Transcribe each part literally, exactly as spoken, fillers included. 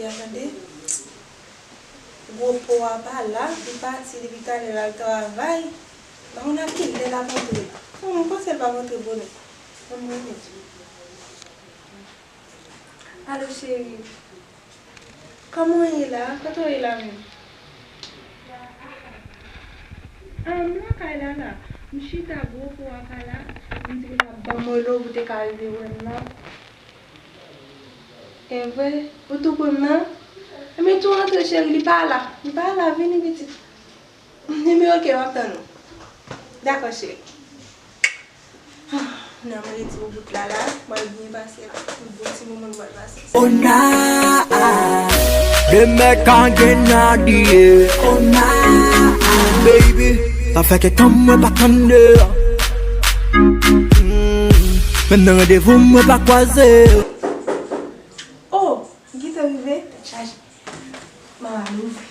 Tande. Gwo po a pa la, li pati depi talè l al travay. M pa konn a kilè l ap antre. Bon, mwen panse l p ap antre bonè. Ann mwen met. Alo, cheri. Kòman w ye la? Kote w ye la menm? Ah, m lakay la, la. M chita gwo po a pa la. M di pou l ap ban m rele w pou te ka rive wè m nan. E vre? Ou tou pran m nan? Ebyen, tou antre, cheri, li pa la. Li pa la, vini pitit. Ebyen, oke, m ap tann ou. Dakò, cheri. Nan, mwen redi pou bout la, la. Mwen byen pase, yon bon ti moman mwen pase. Ona, de mèk an gen nan diye. Ona, baby, pa fè kè tann mwen pa tann de. Mm, menm nan randevou mwen pa kwaze. Oh, Gita rive, tèt chaje. Mama louvri.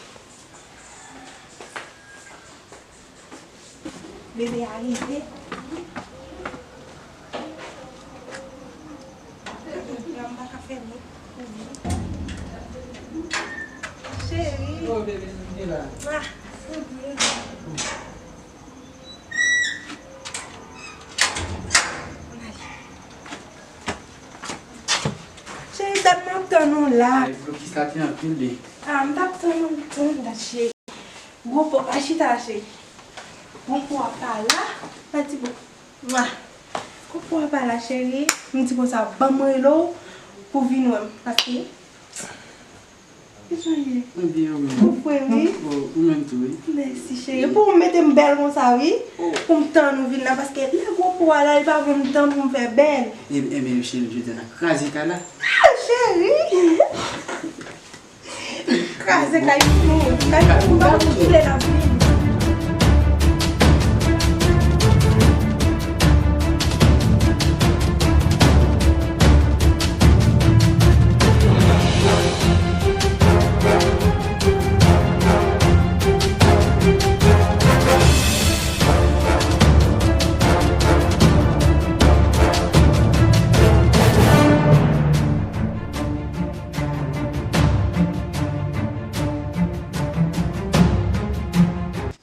Bebe a rive. Mwen pa ka fèmen. Cheri. Oh, bebe, se la. Ah, mon Dieu. Cheri, dat m ap tann ou la. Ay, blokis la te anpil, li. Ah, m t ap tann ou, tann dat, cheri. Gwo po, a chita, cheri. Gwo po a pa la, pa ti po. Mwa. Gwo po a pa la, cheri. M di konsa, ban m rele w pou vin wè m. Paske Kijan w ye? Mwen byen, ou menm? Ou fre, wi. Oh, ou menm tou, wi. Mèsi, cheri. Pou w mete m bèl konsa, wi. Oh. Pou m tann ou vin la, paske lè gwo po a la, li pa ban m tan pou m fè bèl. E, e, men, cheri, m jodi a n a kraze kay la. Ah, cheri! Kraze kay pou nou. Kay pou nou, pa konn kilè l ap vini.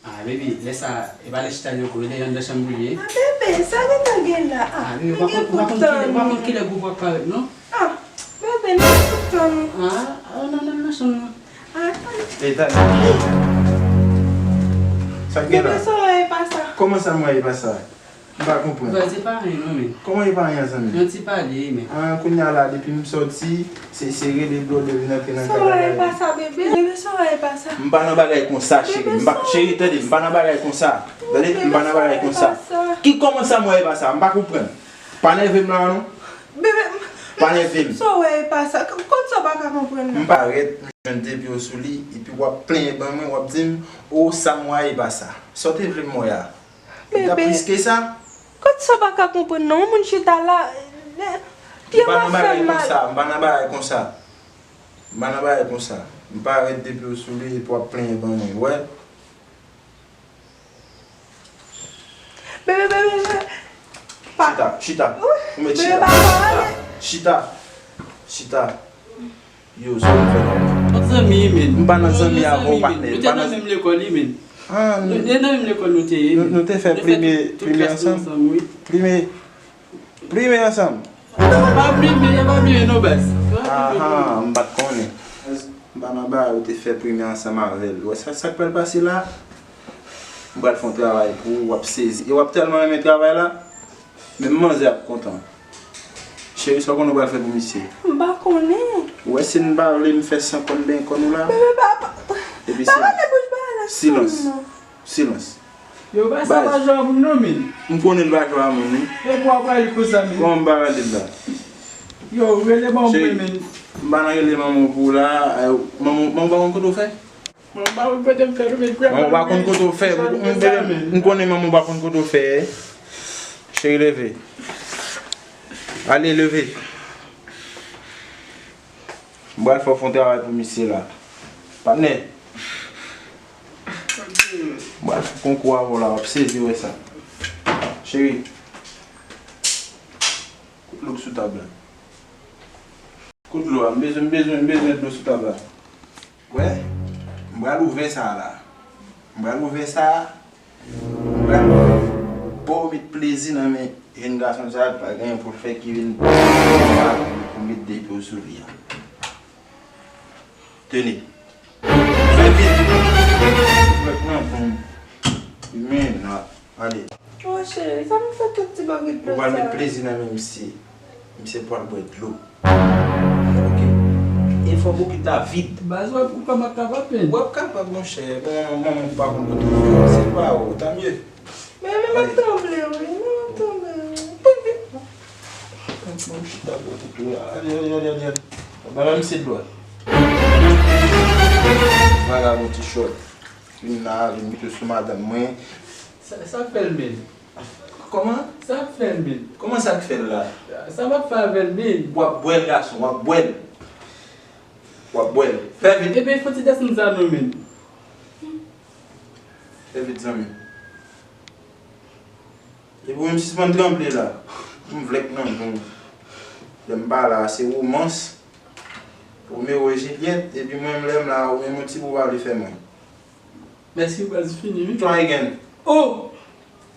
Ah, baby, lè sa, e pa lè chita li ankò, e lè anndan chanm pou li ye. Ah, bebe, sa gentan gen la? Ah, ah, bebe, ou pa konn, ou pa konn kilè, ou pa konn kilè gwo po ap parèt, non? Ah, bebe, nou tout tan. Ah, ah, non, non, non, chanm nan. Ah, tande. E, tande. Sa k gen la? Bebe, sa w wè e pa sa. Kòman sa m wè e pa sa? M pa konprann. Bro, se pa anyen non, men. Kòman e pa anyen, zanmi? Yon ti pale, men. Ah, kounye a la, depi m sòti, se, se rele blòdè vin antre nan kay la. Sa w wè e pa sa, bebe? Bebe, sa w wè e pa sa? M pa nan bagay konsa, cheri. M pa, cheri, tande, m pa nan bagay konsa. Tande, m pa nan bagay konsa. Ki kòman sa m wè e pa sa? M pa konprann. Pa nève m la, non. Bebe, pa nève m. Sa w wè e pa sa? Kot sa w pa ka konprann nan? M parèt, m jwenn de pye w sou li, epi w ap plenyen ban mwen, w ap di m, o, sa m wè e pa sa. Sa w te vle m wè a? Li ta plis ke sa. Kot sa w pa ka konprann nan? Yon moun chita la, pye m ap fè m mal. M pa nan bagay konsa. M pa nan bagay konsa. M parèt de pye w sou li epi w ap plenyen ban mwen, w wè? Bebe, bebe, bebe. Pa. Chita, chita. Ou mèt chita. Bebe, pa pale. Chita. Chita. Chita. Yo, sa w fè la? Kot zanmi, men. M pa nan zanmi avè w, patnè. Nou te nan menm lekòl, wi, men. Ah, nou te nan menm lekòl, nou te ye, men. Nou te fè premye, premye ansanm. Premye, premye ansanm. Pa bliye, pa bliye, non, baz. Aha, m pa t konnen. M pa nan bagay ou te fè premye ansanm avè l. Ou wè sa, sa k pral pase la? M pral fè yon travay pou ou, w ap sezi. E w ap tèlman renmen travay la. Menm manzè ap kontan. Cheri, sa w konnen w pral fè pou misye? M pa konnen. Ou wè, si n pa vle m fè san kòn benyen kòn ou la. Bebe, pa, pa, epi pa pale bouch ba la. Silans. Silans. Yo, ba sa pa jwe a moun non, men. M konnen l pa jwe a moun, wi. E pou w ap pale konsa, men. Kòman m pa rele l la? Yo, rele manman w, men. M pa nan rele manman w pou w la. Manman, manman w pa konn kote w fè? Manman pa konn kote m fè, non, men. Manman pa konn kote w fè. M konnen manman pa konn kote w fè. Cheri, leve. Ale, leve. M pral fè w fè yon travay pou misye la. Patnè. M pral fè konkou avè w la, w ap sezi wè sa. Cheri. Kout louk sou tab la. Kote dlo a? M bezwen, m bezwen, m bezwen dlo sou tab la. Wè, m pral ouvè sa la. M pral ouvè sa. M pral ba w met plezi nan men jèn gason sa, pa gen anyen pou l fè ki vin pou met de pye w sou li a. Tene. Fè vit. Fè pran pou m. Men nan. Ale. Oh, cheri, sa m fè tout ti bagay dlo sa? Ou pral met plezi nan men misye. Misye pral bwè dlo. Ok. E fò bokit la vid. Baz, wè, ou pa m ap kapab, men. W ap kapab, monchè. Bon, manman ou pa konn kote w ye. Se pa ou, tanmye. Men, men m ap tanble, wi. Men m ap tanble, wi. Mwen chita bò kote w la. Ale, ale, ale, ale, ale. Ba misye dlo a. Vagabon ti chòt. Vin la, vin mete sou madanm mwen. Sa, sa k fè l, men? Kòman? Sa k fè l, men? Kòman sa k fè l la? Sa m ap fè avè l, men? W ap bwè l, gason, w ap bwè l. W ap bwè l. Fè vit. Ebyen, fò ti desann sa non, men. Fè vit, zanmi. Epi w menm sispann tranble la. M vle k nan bon. Lè m pa la, se womans. Romeo e Jilyèt, epi mwen menm lè m la, ou menm yon ti bout pa vle fè mwen. Mèsi, baz, fini, wi. Try again. Oh!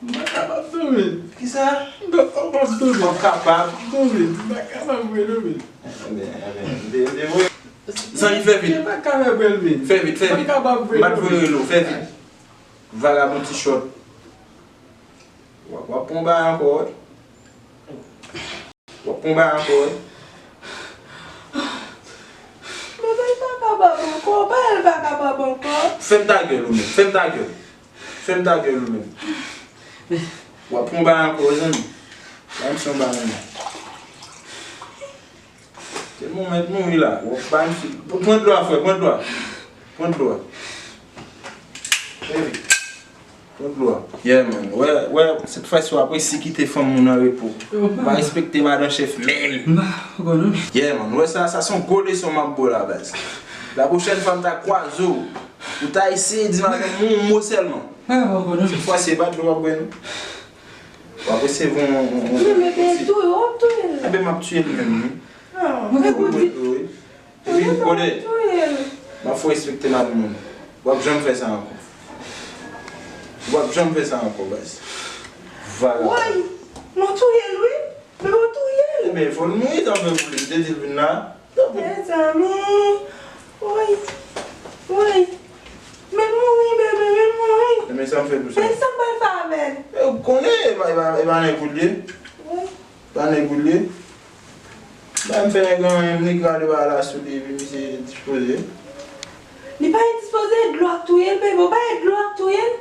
M pa kapab non, men. Kisa? M pa kapab non, men. W ap kapab. Non, men, m pa kapab vre non, men. Ebyen, ebyen, m te, m te voye. Zanmi, fè vit. M pa kapab vre, men. Fè vit, fè vit. M pa kapab vre non, men. M pa t voye rele w, fè vit. Vagabon ti chòt. W ap, w ap pran bagay ankò, wi. W ap pran bagay ankò, wi. Men bagay pa kapab ankò, bagay pa kapab ankò. Fèm ta gèl ou menm, fèm ta gèl. Fèm ta gèl ou menm. W ap pran bagay ankò, wi, zanmi. Ba m se yon bagay non. Tèlman w mèt mouri la. W ap bay misye. Pran dlo a, frè, pran dlo a. Pran dlo a. Baby. Pran dlo a. Yeah, man. Wè, wè, sèt fwa si w ap resi kite fanm moun an repo. Ou pa respekte madan chèf menm. M pa konn non. Yeah, man. Wè sa, sa se yon gwo leson m ap ba w la, baz. La pwochèn fwa m ta kwaze w, ou ta eseye di madan m yon mo sèlman. M pa konn non. Sèt fwa si e pa dlo w ap bwè non. W ap resevwa yon, yon, yon, yon, men, men, men, touye, w ap touye l. Enben, m ap tiye l menm, wi. Ah, men, wi, wi. Epi, kote? M ap fè w respekte madanm moun. W ap janm fè sa ankò. W ap janm fè sa ankò, baz. Vagabon. Woy, nou touye l, wi. Men nou touye l. Enben, fò l mouri, tanpri pou li. M te di l vin la. Mezanmi. Woy. Woy. Men mouri, bebe, men mouri. Enben, sa m fè pou sa? Men sa m pral fè avè l? E, ou konnen, e pa, e pa, e pa nèg ou l ye. Woy. Pa nèg ou l ye. Ba m fè nèg anyen, nèg la li pa la sou li, epi misye dispoze. Li pa endispoze, dlo ak touye l, bebe, ou pa wè dlo ak touye l?